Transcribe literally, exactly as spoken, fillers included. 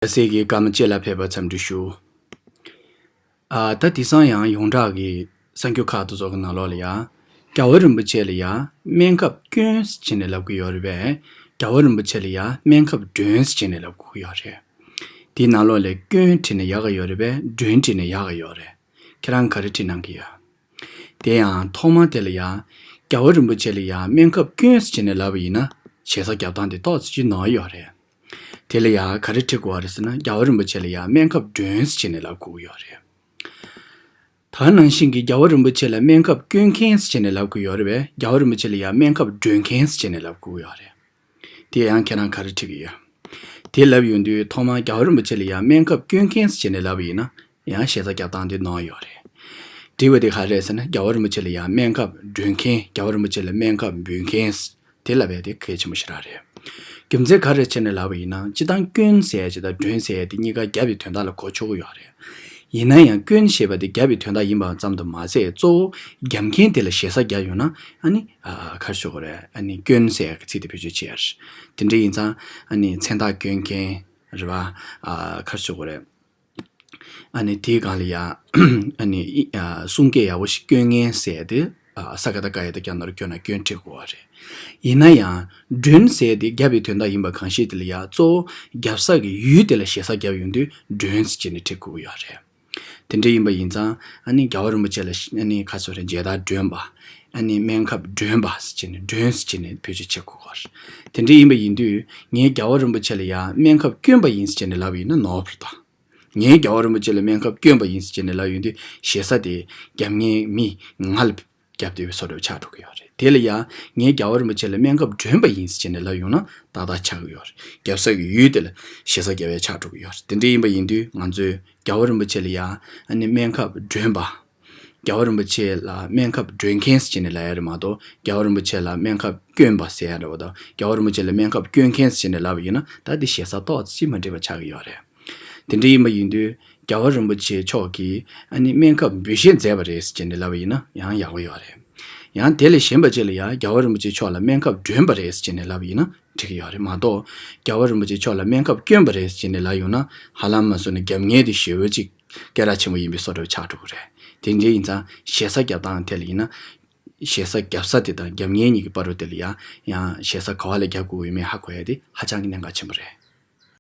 རྒྱལ་སྲས་ཀྱི་བཀའ་མ་ལྕེ་ལ་ཕེབས་པ་འཚམས་འདྲི་ཞུ། ཨ། ད་དེང་སང་ཡང་ཡོངས་གྲགས་ཀྱི་གསར་འགྱུར་ཁག་དེ་ཚོ་གི་ནང་ལོགས་ལ་ཡ། རྒྱལ་བ་རིན་པོ་ཆེ་ལ་ཡ་སྨན་ཁབ་སྐྱོན་ཟེར་ནས་ལབ་ཀྱི་ཡོད་རེད་པས། རྒྱལ་བ་རིན་པོ་ཆེ་ལ་ཡ་སྨན་ཁབ་སྒྲོན་ཟེར་ནས་ལབ་དགོས་ཀྱི་ཡོད་རེད། དེའི་ནང་ལོགས་ལ་སྐྱོན་བྲིས་ན་ཡག་ག་ཡོད་རེད་པས། སྒྲོན་བྲིས་ན་ཡག་ག་ཡོད་རེད། ཁྱེད་རང་ག་རེ་བྲིས་གནང་གི་ཡོད། དེ་ཡང་ཐོག་མ་དེ་ལ་ཡ། རྒྱལ་བ་རིན་པོ་ཆེ་ལ་ཡ་སྨན་ཁབ་སྐྱོན་ཟེར་ནས་ལབ་པ་ཡིན་ན། ཞེ་ས་རྒྱབ་སྟངས་དེ་ཏོག་ཙམ་ཅིག་ནོར་ཡོད་རེད། དེ་ལ་ཡ་ག་རེ་བྲིས་དགོས་པ་རེད་ཟེར་ན། རྒྱལ་བ་རིན་པོ་ཆེ་ལ་ཡ་སྨན་ཁབ་སྒྲོན་ཟེར་ནས་ལབ་དགོས་ཀྱི་ཡོད་རེད། ད་ནང་བཞིན་གྱི་རྒྱལ་བ་རིན་པོ་ཆེ་ལ་སྨན་ཁབ་སྐྱོན་མཁན་ཟེར་ནས་ལབ་དགོས་ཡོད་རེད་པས། རྒྱལ་བ་རིན་པོ་ཆེ་ལ་ཡ་སྨན་ཁབ་སྒྲོན་མཁན་ཟེར་ནས་ལབ་དགོས་ཀྱི་ཡོད་རེད། དེ་ཡང་ཁྱེད་རང་ག་རེ་བྲིས་ཀྱི་ཡོད། དེ་ལབ་ཡོང་དུས་ཐོག་མར་རྒྱལ་བ་རིན་པོ་ཆེ་ལ་ཡ་སྨན་ཁབ་སྐྱོན་མཁན་ཟེར་ནས་ལབ་པ་ཡིན་ན། ཡང་ཞེ་ས་རྒྱབ་སྟངས་དེ་ནོར་ཡོད་རེད། འགྲིག་པ་དེ་ག་རེ་རེད་ཟེར་ན། རྒྱལ་བ་རིན་པོ་ཆེ་ལ་ཡ་སྨན་ཁབ་སྒྲོན་མཁན། རྒྱལ་བ་རིན་པོ་ཆེ་ལ་སྨན་ཁབ་འབུལ་མཁན། དེ་ལབ་པ་དེ་གལ་ཆེན་པོ་ཞེ་དྲག་རེད། རྒྱུ་མཚན་ག་རེ་བྱས་ནས་ལབ་པ་ཡིན་ན། སྤྱིར་བཏང་སྐྱོན་ཟེར་ཡ་ཅིག་དང་སྒྲོན་ཟེར་ཡ་དེ་གཉིས་ཀ་རྒྱབ་པའི་དོན་དག་ལ་གོ་ཆོག་གི་ཡོད་རེད། ཡིན་ན་ཡང་སྐྱོན་ཞེས་པ་དེ་རྒྱབ་པའི་དོན་དག་ཡིན་པ་ཙམ་དུ་མ་ཟད། གཙོ་བོ་རྒྱབ་མཁན་དེ་ལ་ཞེ་ས་རྒྱབ་ཡོང་ན། ཨ་ནི། ཨ། ག་རེ་ཞུ་དགོས་རེད། ཨ་ནི་སྐྱོན་ཟེར་ཡ་གི་ཚིག་དེ་བེད་སྤྱོད་བྱེད་ཡ་རེད། དེ་འདྲ་ཡིན་ཙང་། ཨ་ནི་མཚན་རྟགས་སྐྱོན་མཁན་རེད་པ། ཨ། ག་རེ་ཞུ་དགོས་རེད། ཨ་ནི་དེའི་སྒང་ལ་ཡ། ཨ་ནི་ཨ། གསུང་སྐད་ཡག་པོ་ཞིག་སྐྱོན་མཁན་ཟེར་ཡ་དེ། ཨ། ས་ཀ་བཏགས་སྐ་ཡ་བཏགས་སྐྱ་ན་རོ་སྐྱོ་ན་སྐྱོན་བྲིས་དགོས་པ་རེད། ཡིན་ན་ཡང་སྒྲོན་ཟེར་ཡ་དེ་རྒྱབ་པའི་དོན་དག་ཡིན་པ་གང་ཞིག་དེ་ལ་ཡ། གཙོ་བོ་རྒྱབ་ས་གི་ཡུལ་དེ་ལ་ཞེ་ས་རྒྱབ་ཡོང་དུས་སྒྲོན་ཟེར་བྱས་ནས་བྲིས་དགོས་ཀྱི་ཡོད་རེད། དེ་འདྲ་ཡིན་པ་ཡིན་ཙང་། ཨ་ནི་རྒྱལ་བ་རིན་པོ་ཆེ་ལ། ཨ་ནི་ག་རེ་ཞུ་དགོས་རེད། མཇལ་དར་སྒྲོན་པ། ཨ་ནི་སྨན་ཁབ་སྒྲོན་པ་ཟེར་བྱས་ནས། སྒྲོན་ཟེར་བྱས་ནས་བེད་སྤྱོད་བྱེད་དགོས་ཀྱི་ཡོད་རེད། དེ་འདྲ་ཡིན་པ་ཡིན་དུས། ངས་རྒྱལ་བ་རིན་པོ་ཆེ་ལ་ཡ་སྨན་ཁབ་སྐྱོན་པ་ཡིན་ཟེར་བྱས་ནས་ལབ་པ་ཡིན་ན་ནོར་བ་རེད་ད། ངས་རྒྱལ་བ་རིན་པོ་ཆེ་ལ་སྨན་ཁབ་སྐྱོན་པ་ཡིན་ཟེར་བྱས་ནས་ལབ་ཡོང་དུས། ཞེ་ས་དེ་རྒྱབ་མཁན་མི་ང་ལ་རྒྱབ་བསྡད་པའི་བཟོ་འདྲ་ཆགས་འགྲོ་གི་ཡོད་རེད། དེ་ལ་ཡ། ངས་རྒྱལ་བ་རིན་པོ་ཆེ་ལ་སྨན་ཁབ་སྒྲོན་པ་ཡིན་ཟེར་བྱས་ནས་ལབ་ཡོང་ན་ཏག་ཏག་ཆགས་ཀྱི་ཡོད་རེད། རྒྱབ་ས་གི་ཡུལ་དེ་ལ་ཞེ་ས་རྒྱབ་ཡ་ཆགས་འགྲོ་གི་ཡོད་རེད། དེ་འདྲ་ཡིན་པ་ཡིན་དུས་ང་ཚོས་རྒྱལ་བ་རིན་པོ་ཆེ་ལ་ཡ། ཨ་ནི་སྨན་ཁབ་སྒྲོན་པ། རྒྱལ་བ་རིན་པོ་ཆེ་ལ་སྨན་ཁབ་སྒྲོན་མཁན་ཟེར་བྱས་ནས་ལབ་ཡ་རེད་མ་གཏོགས། རྒྱལ་བ་རིན་པོ་ཆེ་ལ་སྨན་ཁབ་སྐྱོན་པ་ཟེར་ཡ་འདྲ་བོ་དང་། རྒྱལ་བ་རིན་པོ་ཆེ་ལ་སྨན་ཁབ་སྐྱོན་མཁན་ཟེར་བྱས་ནས་ལབ་པ་ཡིན་ན། ད་དེ་ཞེ་ས་ཏོག་ཙམ་མ་འགྲིག་པ་ཆགས་ཀྱི་ཡོད་རེད། དེ་འདྲ་ཡིན་པ་ཡིན་དུས་རྒྱལ་བ་རིན་པོ་ཆེ་མཆོག་གིས། ཨ་ནི་སྨན་ཁབ་འབུལ་བཞེས་མཛད་པ་རེད་ཟེར་བྱས་ནས་ལབ་པ་ཡིན་ན་ཡང་ཡག་པོ་ཡོད་རེད། ཡང་དེ་ལས་གཞན་པ་ཅིག་ལ་ཡ། རྒྱལ་བ་རིན་པོ་ཆེ་མཆོག་ལ་སྨན་ཁབ་སྒྲོན་པ་རེད་ཟེར་བྱས་ནས་ལབ་པ་ཡིན་ན་འགྲིག་གི་ཡོད་རེད་མ་གཏོགས། རྒྱལ་བ་རིན་པོ་ཆེ་མཆོག་ལ་སྨན་ཁབ་སྐྱོན་པ་རེད་ཟེར་བྱས་ནས་ལབ་ཡོང་ན། ཧ་ལམ་མ་སོང་ན་རྒྱབ་མཁན་དེ་ཞེ་པོ་ཅིག་སྐད་གྲགས་ཆེན་པོ་ཡིན་པའི་བཟོ་འདྲ་ཆགས་འགྲོ་གི་རེད། དེ་འདྲ་ཡིན་ཙང་ཞེ་ས་རྒྱབ་སྟངས་དེ་ལ་ཡིན་ན། ཞེ་ས་རྒྱབ་ས་དེ་དང་རྒྱབ་མཁན་གཉིས་ཀྱི་བར་དུ་དེ་ལ་ཡ། ཡང་ཞེ་ས་ག་བ་ལ་རྒྱབ་དགོས་ཡོད་མེད་ཧ་གོ་ཡ་དེ་ཧ་ཅང་གི་གནད་འགག་ཆེན་པོ་རེད།